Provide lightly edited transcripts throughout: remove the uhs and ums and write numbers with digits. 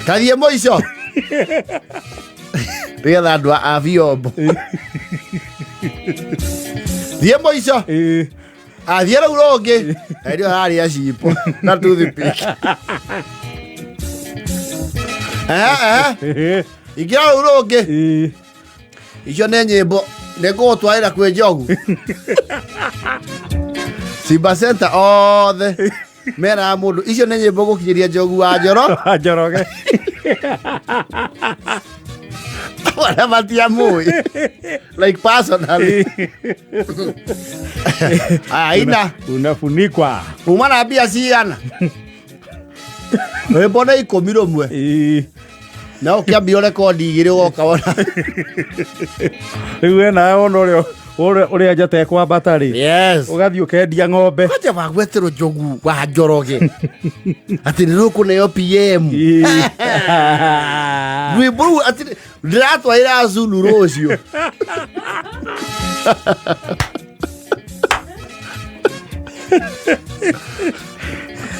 Tathiĩ mũico nĩgetha andũ a biombo thiĩ mũico. Ĩĩ. Athiĩ rũu rũngĩ ndio harĩa cipo na toothpick. Ehe, ehe. Ĩĩ. Ingĩra rũu rũngĩ. Ĩĩ. Icio nĩ nyĩmbo nĩ ngũgũtwarĩra kwĩ njogu Simba Center othe meraga mũndũ icio nĩ nyĩmbo gũkinyĩria njogu wa njoro. Njoroge. Arĩa matiamũĩ like personally. Aya, ina. Unafunikwa. Uma na mbia cigana? Rwĩmbo nĩ 10 rũmwe. Ĩĩ. Na ũkĩambia ũrekondi igĩrĩ ũgoka wona. Rĩu we nawe wona ũrĩa njata ĩkwambata rĩ, Yes. ũgathiĩ ũkendia ng'ombe. Kwanja wagweterwo njogu wa Njoroge atĩ nĩ rũkũneo PM. Ĩĩ. Rwĩmbo rũu atĩ ndĩratwarĩra Zulu rũciũ.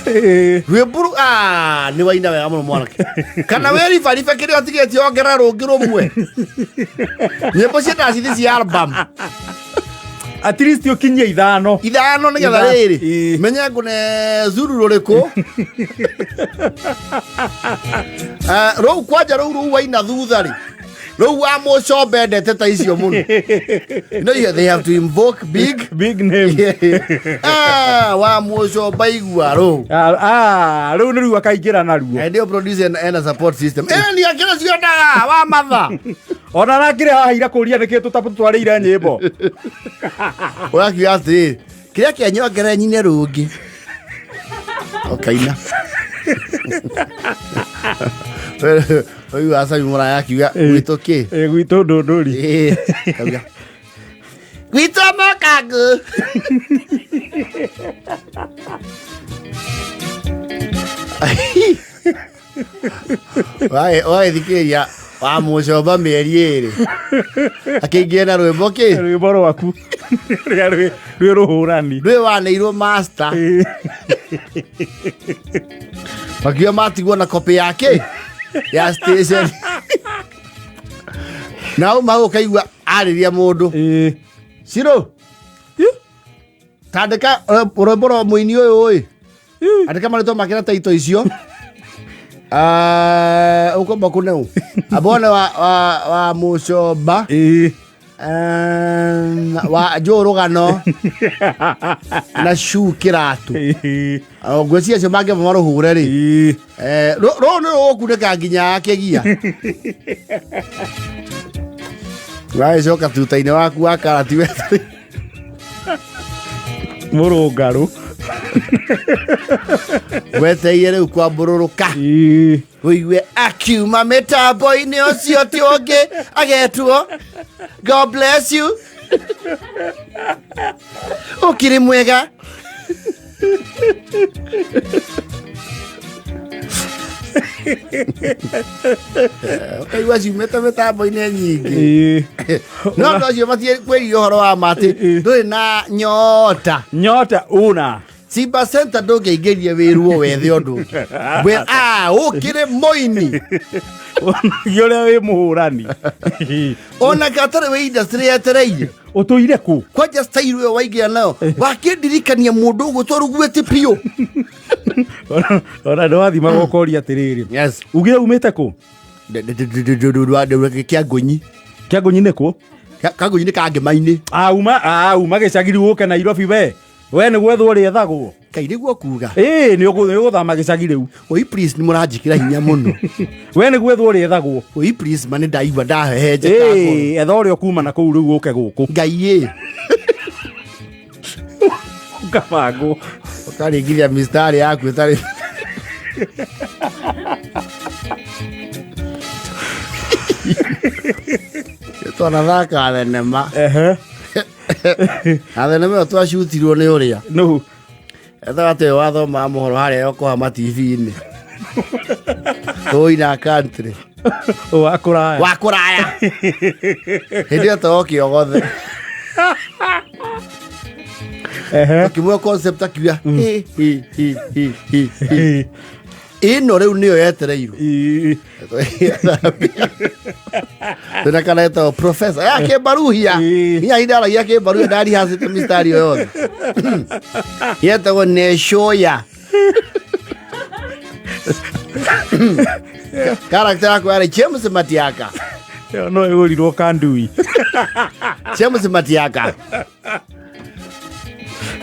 Ĩĩ. Rwĩmbo rũu ah, nĩ waina wega mũno mwanake kana wĩ ribaribe kĩrĩa ũtigĩtie ongerera rũngĩ rũmwe nyĩmbo ciendaga cithi cia album. At least ũkinyie 5. 5 nĩgetha rĩrĩ. Ĩĩ. Menye ngũne Zulu rũrĩkũ. Eh, rũu kwanja rũu waina thutha rĩ rũu wa mũcombe ndete ta icio mũno no they have to invoke big big name. Ah, wa mũcomba igua rũu. Ah, ah, rĩu nĩ rĩu akaingĩra naruo. And your producer ena support system ĩĩ ni akĩra ciondaga wa matha. Ona arakĩrĩ haha ira kũria nĩkĩ tũtatwarĩire nyĩmbo. Ũrakiuga atĩrĩrĩ kĩrĩa kĩanyongere nyine rũngĩ ũkaina ũyũ acami mũraya akiuga gwitũ kĩ. Ĩ, gwitũ ndũndũri. Ĩĩ, akauga, gwitũ mokangu. Wagĩthikĩrĩria wa mũcomba mĩeri 2 akĩingĩra na rwĩmbo kĩ. Rwĩmbo rwaku rũrĩa rwĩ rũhũrani. Rwĩ wanĩirwo master. Ĩĩ. Makiuga matigwo na kopĩ yake ya station na uma ũkaigua arĩria mũndũ. Ĩĩ. Ciro tandĩka rwĩmbo rwa mũini ũyũ ĩ andĩka marĩtwa make na taito icio. Ah, ũkwamba kũneu abone wa mũcomba. Ĩĩ. Wa njũũ rũgano na cu kĩratũ. Ĩĩ. Ngwĩciria acio mangĩamba marũhũre rĩ. Ĩĩ. Eh, rũũ nĩ rũgũkunĩka nginya kĩgia wagĩcoka tuta-inĩ waku wa karati weterere. Mũrũngarũ. Wetereire rĩu kwambũrũrũka. Ĩĩ. Ũigue akiuma mĩtambo-inĩ ũcio ti ũngĩ agetwo God bless you ũkĩrĩ mwega. Ũkaigua ciumĩte mĩtambo-inĩ nyingĩ. Ĩĩ. No andũ acio matikwĩria ũhoro wa ma atĩ ndũrĩ na nyota. Nyota una. Simba Center ndũngĩaingĩrie wĩruo wethe ũndũ ũngĩ. We ah, ũkĩrĩ mũini. Onagia ũrĩa wĩ mũhũrani. Ona gatarĩ wĩ industry yetereire. Ũtũire kũ? Kwanja style ĩyo waingĩra nayo wakĩndirikania mũndũ ũgwĩtwo Rugwĩti biũ. Ona nĩwathimaga ũkoria atĩrĩrĩ. Yes. Ugire umĩte kũ? Kĩangũnyi. Kĩangũnyi nĩ kũ? Kangũnyi nĩ kangĩma-inĩ. Ah, uma gĩcagi rĩu ũke Nairobi we. We nĩ gwethwo ũrĩethagwo. Kai nĩguo kuga. Ĩĩ, nĩ ũgũthama gĩcagi rĩu. Oi please nĩ mũranjĩkĩra hinya mũno. We nĩ gwethwo ũrĩethagwo. Oi please ma nĩ ndaigua ndahehenjeka ngoro. Ĩĩ, etha ũrĩa ũkuma na kũu rĩu ũke gũkũ. Ngai ĩ. Ũkabangwo. Ũkaringithia mistari yaku ĩtarĩ. Twanathaka thenema. Ehe. Na thenema ĩyo twacutirwo nĩ ũrĩa. Nũ? Ethaga atĩ wathomaga mohoro harĩa Yokohama TV-inĩ. Tũina country. Wa kũraya. Wa kũraya. Hĩndĩ ĩyo to kĩogothe. Ehe. Akĩmwe concept akiuga hi hi hi hi hi hi. Ĩno rĩu nĩyo yetereirwo. Twĩna kana etagwo professor ya kĩmbaruhia. Hinya indaragia kĩmbaruhia ndarihacĩte mistari ĩyo yothe. Yetagwo Neshoya. Character yako yarĩ James Matiaka. Ĩyo no ĩgũrirwo kandui. James Matiaka.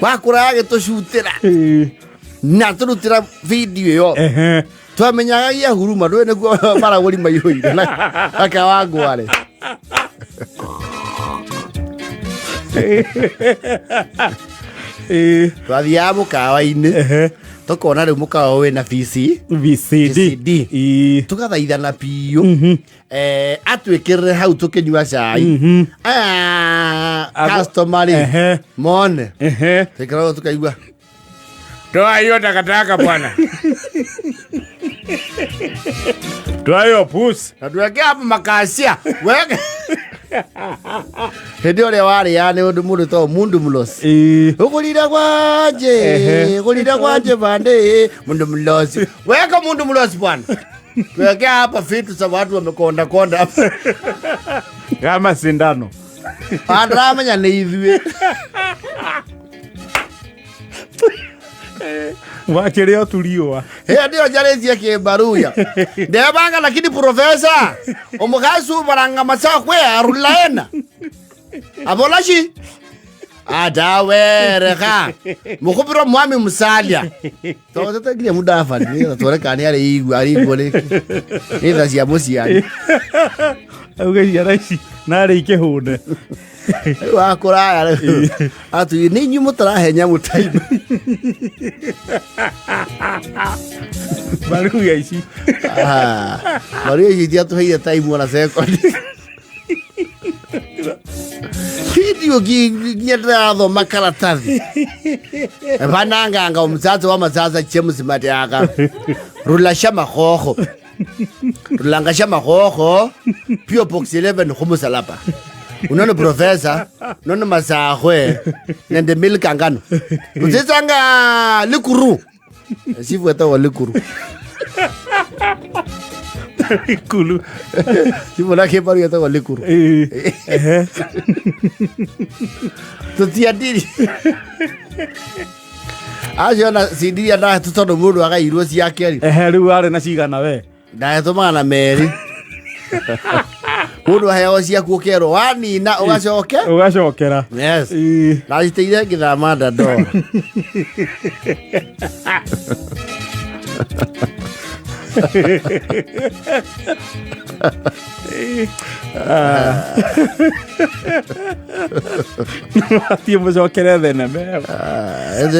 Wakũra agĩtũcutĩra na tũrutĩra video ĩyo. Twamenyaga gia huruma ndũĩ nĩkuo maragũri maihũire na akawangware. Twathiaga mũkawa-inĩ tũkona rĩu mũkawa wĩna VC VCD. VCD. Tũgathaithana biũ atwĩkĩrĩre hau tũkĩnyua cai. Aya customer rĩ mone tũikaragwo tũkaigua Toa hiyo takataka bwana. Toa hiyo pusi. Na tuweke hapo makasia weke hĩndĩ ĩrĩa warĩaga nĩ ũndũ mũndũ to mundu mlosi ũgũrire gwanje. Ũgũrire gwanje bande mundu mlosi, weka mundu mlosi bwana, tuweke hapa vitu za watu wamekonda konda hapa. Kama sindano. Andaramenya nĩ ithuĩ. Wakĩrĩa ũturiũa. Hĩndĩ ĩyo njarĩtie kĩmbaruya ndebanga, lakini profesa omukhasi ubaranga masakwe arulaena abolashi atawerekha mukhupira mwami musalia totete mudafani nĩgetha tuone kana nĩ arĩigua arĩigua rĩngĩ nĩ tha cia mũciari. Auge ciana ici narĩ ikĩhũne. Rĩu akũraya rĩu atuĩ nĩ inyuĩ mũtarahe nyamũ time. Maruga ici. Ah, Maria ici itiatũheire time ona second video nginya ndĩrathoma karatathi vananganga omusatsa wa masasa James Matiaka rula sha makhokho rulanga sha makhokho P.O. Box 11 khumusalapa unono professor nono masakhwe nende milkangano rutsitsanga likuru sifwetawa likuru. Kulu. Sifuna kĩbaru gĩtagwo likuru. Tũtiandiri acio na cindiria ndahetũ tondũ mũndũ agairwo ciake rĩ. Ehe, rĩu warĩ na cigana we? Ndahetũ 200. Mũndũ aheagwo ciaku ũkerwo wanina ũgacoke. Ũgacokera. Yes. Ndaciteire ngĩthama Dandora. Athiĩ mũcokere thenema ĩyo.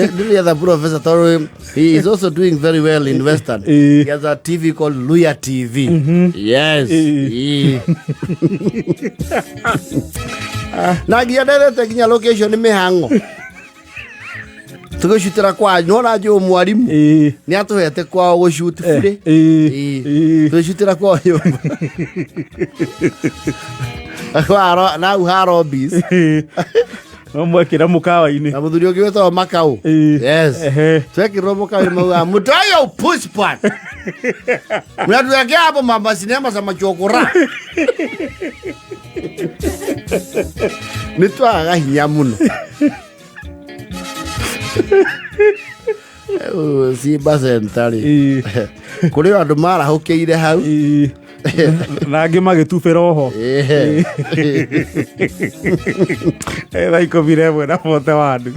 Ndĩrĩetha professor tondũ he is also doing very well in Western. He has a TV called Luya TV. Yes. Na nginya ndethete nginya location nĩ mĩhang'o tũgĩcutĩra kwa nĩwona njũũ mwarimũ nĩ atũhete kwao gũcuti burĩ. Tũgĩcutĩra kwao nyũmba nau Harobis. No mwekĩra mũkawa-inĩ. Na mũthuri ũngĩ wĩtagwo Makau. Yes. Twekĩrwo mũkawa maugaga mũtoyo push bwana mnatuwekea hapo mama sinema za machokora nĩ twagaga hinya mũno. Rĩu Simba Center rĩ kũrĩ o andũ marahũkĩire hau. Na angĩ magĩtubĩra oho. Thaa 11:41.